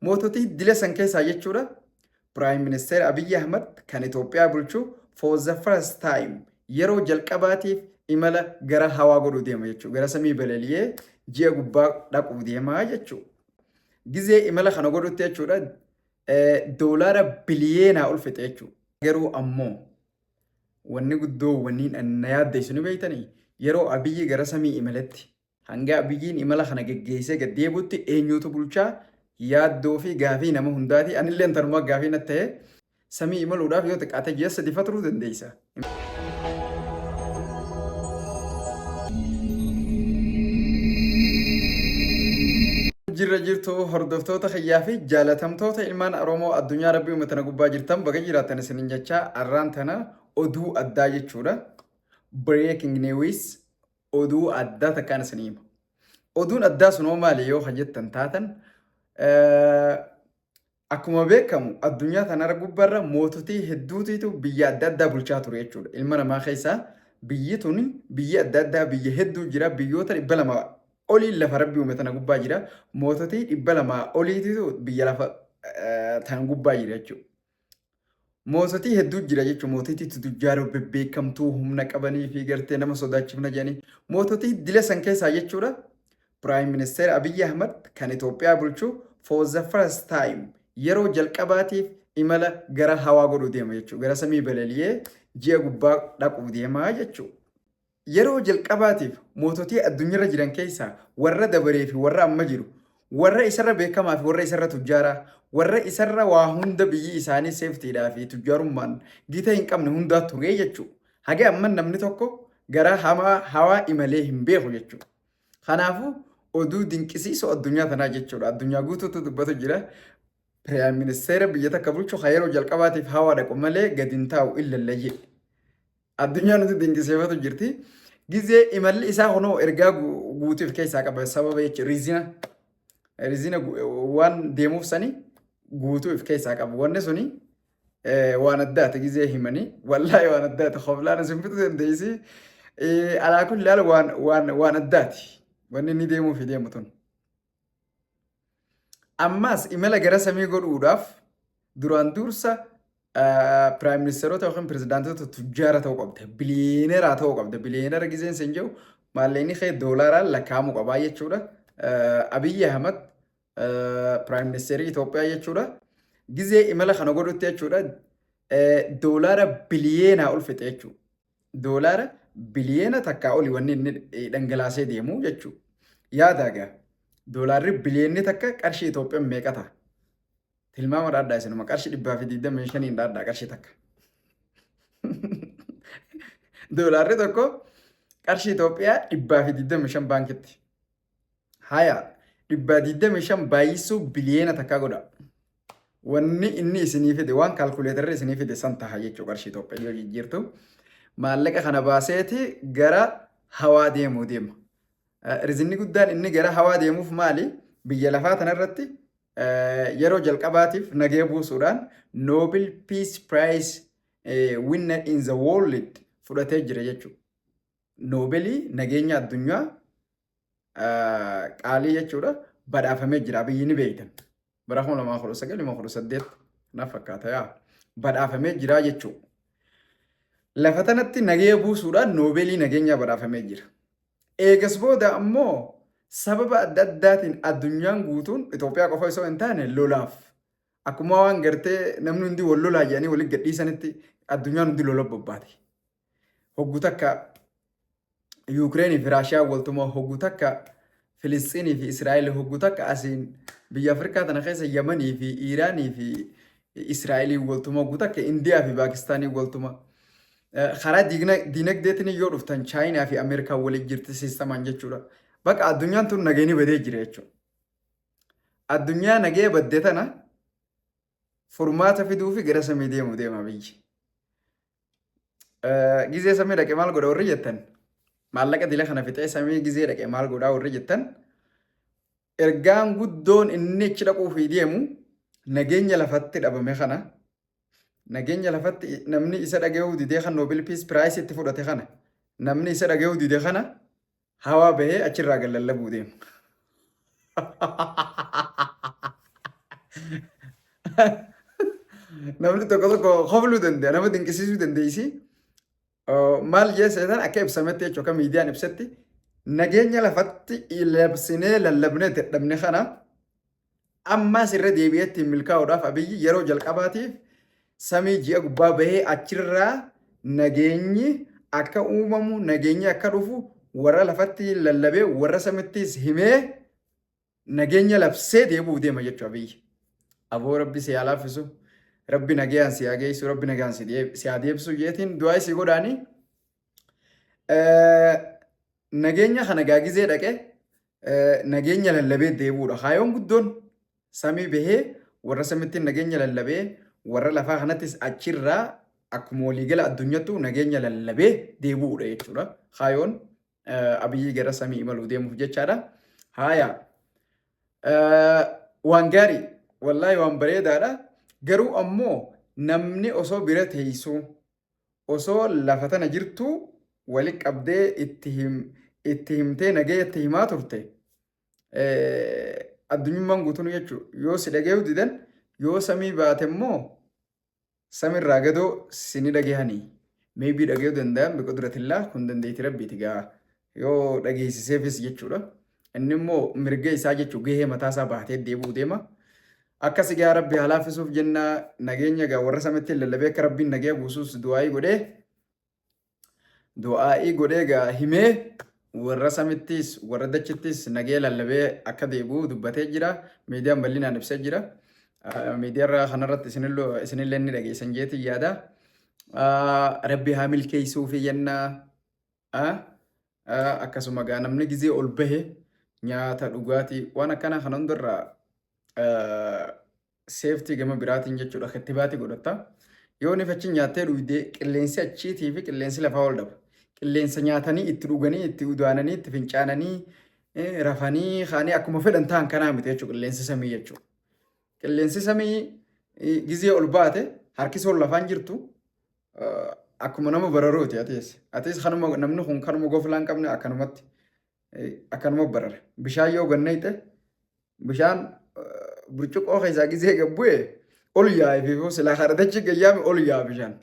Moototii dila san keessaa jechuudha. Prime Minister Abiyyi Ahmad kan Itoophiyaa bulchu for the first time yeroo jalqabaatiif imala gara hawaa godhuu deema jechuudha. Gara samii balali'ee ji'a gubbaa dhaquu deema jechuudha. Gizee imala kana godhutti jechuudha doolaara biliyeenaa ol fixe jechuudha. Garuu ammoo wanni guddoo wanni na yaaddeessu ni beektanii yeroo Abiyyi gara samii imaletti Hanga Abiyyiin imala kana geggeessee gad deebi'utti eenyuutu bulchaa? Yaaddoo fi gaafii nama hundaati. Anilleen tanumaa gaafii natti ta'e. Samii imaluudhaaf yoo xiqqaate ji'a sadi fa turuu dandeessa. Jirra jirtu hordoftoota kiyyaa fi jaalatamtoota ilmaan Oromoo addunyaa rabbii uume tana gubbaa jirtan baga jiraattan isinin jechaa arraan tana oduu addaa jechuudha. Breaking news oduu addaa takkaan isinii hima. Oduun addaa sun hoo maali yoo kan jettan taatan akkuma beekamu addunyaa tanarra gubbarra moototii hedduutiitu biyya adda addaa bulchaa ture jechuudha. Ilma namaa keessaa biyyi tun biyyi adda addaa biyya hedduu jira biyyoota 200 olii lafa rabbi uume tana gubbaa jira. Moototii 200 oliititu biyya lafa tana gubbaa jira jechuudha. Moototii hedduu jira jechuun mootitii tutujjaaroo bebbeekamtuu humna qabanii fi gartee nama sodaachifna jedhanii moototii dila san keessaa jechuudha. Prime Minister Abiyyi Ahmad kan Itoophiyaa bulchu for the first time yeroo jalqabaatiif imala gara hawaa godhuu deema jechuudha. Gara samii balali'ee ji'a gubbaa dhaquu deema jechuudha. Yeroo jalqabaatiif moototii addunyarra jiran keessaa warra dabaree fi warra amma jiru, warra isarra beekamaa fi warra isarra tujjaaraa, warra isarra waa hunda biyyi isaanii seeftiidhaa fi tujjaarummaan gita hin qabne hundaa turee jechuu. Haga amma namni tokko gara hamaa hawaa imalee hin beeku jechuu. Kanaafuu oduu dinqisiisoo addunyaa tanaa jechuudha. Addunyaa guutuutu dubbatu jira. Piraayim ministeera biyya takka bulchu kan yeroo jalqabaatiif hawaa dhaqu malee gadi hin taa'u illallayye. Addunyaan nuti dinqisiifatu jirti. Gizee imalli isaa kunoo ergaa guutuu of keessaa qaba. Sababa jechuudha. Riizina. Riizina waan deemuuf sani guutuu of keessaa qaba. Wanni suni waan addaati gizee himanii. Wallaahi waan addaati. Hoflaan isin fixuu dandeessi. Alaa kulli haal waan waan waan addaati. Wanni inni deemuuf deemu tun. Ammas imala gara samii godhuudhaaf duraan dursa piraayim ministeerota yookiin pirezidaantota tujjaara ta'uu qabda. Biliyeeneraa ta'uu qabda. Biliyeenera gizeen sin jedhu maallaqni kee doolaaraan lakkaa'amuu qabaa jechuudha. Abiyyi Ahmad piraayim ministeerii Itoophiyaa jechuudha. Gizee imala kana godhutti jechuudha doolaara biliyeenaa ol fixe jechuudha. Doolaara biliyeena takkaa oli wanni inni dhangalaasee deemu jechuudha. Yaadaa gaa doolaarri biliyeenni takka qarshii Itoophiyaan meeqa ta'a? Tilmaama dhaadhaa isinuma qarshii 125n dhaadhaa qarshii takka. Doolaarri tokko qarshii Itoophiyaa 125 baankitti. Haya 125 baay'isuu biliyeena takkaa godha. Wanni inni isinii fide waan kaalkuleetarri isinii fide san taha jechuu qarshii Itoophiyaa yoo jijjiirtu. Maallaqa kana baaseeti gara hawaa deemuu deema. Rizinni guddaan inni gara hawaa deemuuf maali? Biyya lafaa tanarratti yeroo jalqabaatiif nagaya buusuudhaan Nobel Peace Prize winner in the world fudhatee jira jechuudha. Noobelii nageenya addunyaa qaalii jechuudha badhaafamee jira Abiyyi ni beektan. Bara 2019 18 na fakkaata yaa badhaafamee jira jechuudha. Lafa tanatti nageenya buusuudhaan noobeelii nageenyaa badhaafamee jira. Eegas booda ammoo sababa adda addaatiin addunyaan guutuun Itoophiyaa qofa osoo hin taane lolaaf akkuma waan gartee namni hundi wal lolaa jedhanii walitti gadhiisanitti addunyaan hundi lola bobbaate. Hoggu takka Yuukireenii fi Raashiyaan waltuma hoggu takka Filisxiinii fi Israa'el hoggu takka asiin biyya Afrikaa tana keessa Yamanii fi Iiraanii fi Israa'eliin waltuma hoggu takka Indiyaa fi Paakistaaniin waltuma. Karaa diinagdeetiin yoo dhuftan Chaayinaa fi Ameerikaan waliin jirti siistamaan jechuudha. Bakka addunyaan tun nageenyi badee jira jechuudha. Addunyaa nagee badde tana furmaata fiduu fi gara samii deemu deema biyyi. Gizee samii dhaqe maal godha warri jettan maallaqa dila kana fixee samii gizee dhaqe maal godhaa warri jettan ergaan guddoon inni achi dhaquu fi deemu nageenya lafatti dhabame kana nageenya lafatti namni isa dhaga'uu didee kan Nobel Peace Prize itti fudhate kana namni isa dhaga'uu dide kana hawaa bahee achirraa gad lallabuu deema. Namni tokko tokko kofluu danda'a, nama dinqisiisuu dandeessi. Maal jee seetan akka ibsametti jechuudha, akka miidiyaan ibsetti nageenya lafatti labsinee lallabnee dadhabne kana ammas irra deebi'ee ittiin milkaa'uudhaaf Abiyyi yeroo jalqabaatiif samii ji'a gubbaa bahee achirraa nageenyi akka uumamu, nageenyi akka dhufu warra lafatti lallabee warra samittis himee nageenya labsee deebi'uu deema jechuudha Abiyyi. Aboo Rabbi si haa laaffisu, Rabbi nagayaan si haa geessu, Rabbi nagaan si haa deebisu jeetiin du'aa isii godhaanii. Nageenya kana gaagizee dhaqee nageenya lallabee deebi'uudha. Kaayoon guddoon samii bahee warra samitti nageenya lallabee warra lafaa kanattis achirraa akkuma waliigala addunyattu nageenya lallabee deebi'uudha jechuudha. Kaayoon Abiyyi gara samii imaluu deemuuf jechaadha. Haaya. Waan gaarii wallaahi waan bareedaadha. Garuu ammoo namni osoo bira teessuu osoo lafa tana jirtuu wali qabdee itti him itti himtee nagaya itti himaa turte addunyummaan guutuun jechuudha. Yoo si dhagayuu didan yoo samii baate immoo Samirraa gadoo si ni dhagehanii. Maybe dhagayuu danda'an biqudratillah kun dandeetti rabbiiti gaa yoo dhageessiseefis jechuudha. Inni immoo mirga isaa jechuu gahee mataa isaa bahatee deebi'uu deema. Akkasi gaa rabbi haa laaffisuuf jenna nageenya gaa warra samitti lallabee akka rabbiin nagaya buusus du'aayii godhee Du'aa'ii godhee gaa himee warra samittis warra dachittis nagee lallabee akka deebi'u dubbatee jira. Miidiyaan bal'inaan ibsee jira. Miidiyaarraa kanarratti isinillee ni dhageessan jeetiin yaada. Rabbi haa milkeessuufi jenna. Akkasuma gaa namni gizee ol bahe nyaata dhugaatii waan akkanaa kana hundarraa seeftii gama biraatiin jechuudha kittibaatii godhatta. Yoo inni achi nyaattee dhugdee qilleensi achiitii fi qilleensi lafaa ol dhaba. Qilleensa nyaatanii itti dhuganii itti udaananii itti fincaananii rafanii kaanii akkuma fedhan ta'an kanaa miti jechuudha qilleensi samii jechuudha. Qilleensi samii gizee ol baate harkisoon lafaan jirtu akkuma nama bararuuti atis. Atis kanuma namni kun kanuma goflaa hin qabne akkanumatti akkanuma barara. Bishaan yoo gannayxe bishaan burcuqqoo keessaa gizee gad bu'e ol yaa'e fiifuu silaa kadhatachi gayyaame ol yaa'a bishaan.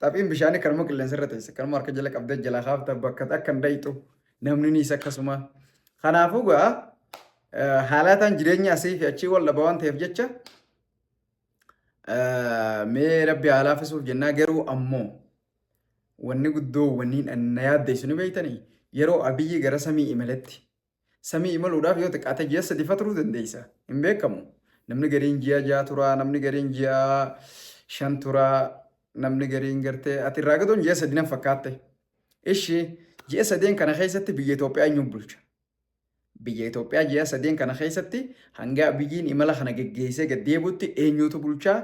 Taphiin bishaanii kanuma qilleensa irra teesse kanuma harka jala qabdee jalaa kaafta bakka akka hin dhayxu namni niis akkasuma. Kanaafuu gaa haalaataan jireenya asii fi achii wal dhaba waan ta'eef jecha mee rabbi haa laaffisuuf jennaa garuu ammoo wanni guddoo wanni na yaaddeessu ni beektanii yeroo Abiyyi gara samii imaletti Samii imaluudhaaf yoo xiqqaate ji'a sadi fa turuu dandeessa. Hin beekamu. Namni gariin ji'a 6 tura, namni gariin ji'a 5 tura, namni gariin gartee ati irraa gadoon ji'a 3 nan fakkaatte. Ishi ji'a sadeen kana keessatti biyya Itoophiyaa eenyu bulcha? Biyya Itoophiyaa ji'a sadeen kana keessatti hanga Abiyyiin imala kana geggeessee gad deebi'utti eenyutu bulchaa?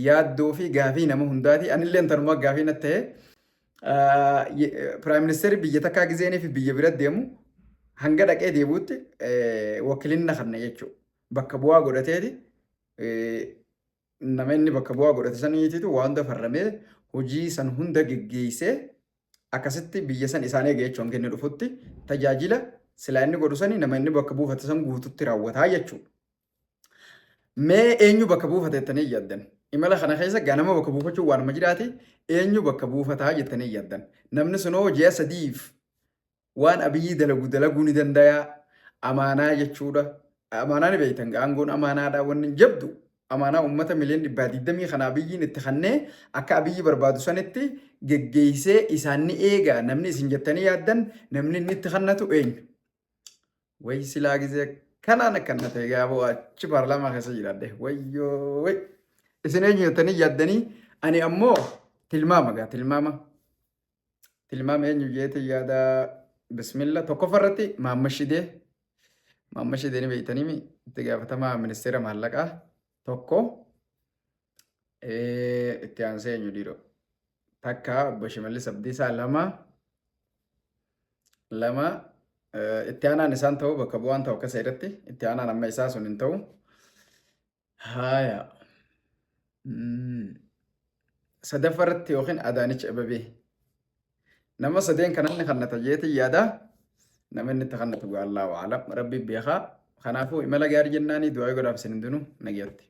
Yaaddoo fi gaafii nama hundaati. Anillee tanumaa gaafii natti ta'e. Piraayim ministeerri biyya takkaa gizeenii fi biyya bira deemu hanga dhaqee deebi'utti wakilinna kanna jechuudha. Bakka bu'aa godhateeti nama inni bakka bu'aa godhate saniititu waan hunda farramee hojii san hunda geggeessee akkasitti biyya san isaan eega jechuudha hanga inni dhufutti tajaajila silaa inni godhu sani nama inni bakka buufate san guututti raawwataa jechuudha. Mee eenyu bakka buufata jettanii yaaddan? Imala kana keessa ganama bakka buufachuun waanuma jiraati. Eenyu bakka buufataa jettanii yaaddan? Namni sunoo ji'a sadiif waan Abiyyi dalagu dalaguu ni danda'a. Amaanaa jechuudha. Amaanaa ni beektan aangoon amaanaadha. Wanni hin jabdu amaanaa uummata miliyoon dhibbaa digdamii kana Abiyyiin itti kannee akka Abiyyi barbaadu sanitti geggeessee isaan ni eega. Namni isin jettanii yaaddan namni inni itti kannatu eenyu? Way silaa gizee kanaan akkana ta'e gaafoo achi paarlaamaa keessa jiraadhe. Wayyoo way. Isin eenyu jettanii yaaddanii ani ammoo tilmaama gaa tilmaama. Tilmaama eenyu jeetii yaada bismilla tokkoffaa irratti Maamma Shidee. Maamma Shidee ni beektanii itti gaafatamaa ministeera maallaqaa tokko. Itti aansee eenyu dhiiroo? Takka obbo Shimallis Abdiisaa lama. Lama itti aanaan isaan ta'u bakka bu'aan ta'u akka seeratti itti aanaan amma isaa sun hin ta'u. Haaya. Sadaffaa irratti yookiin Adaanech Ababee. Nama sadeen kanan ni kannata jeetiin yaada. Nama inni itti kannatu gaa Allahu a'lam. Rabbi beekaa. Kanaafuu imala gaarii jennaanii du'aa godhaaf isin hundinuu nagayatti.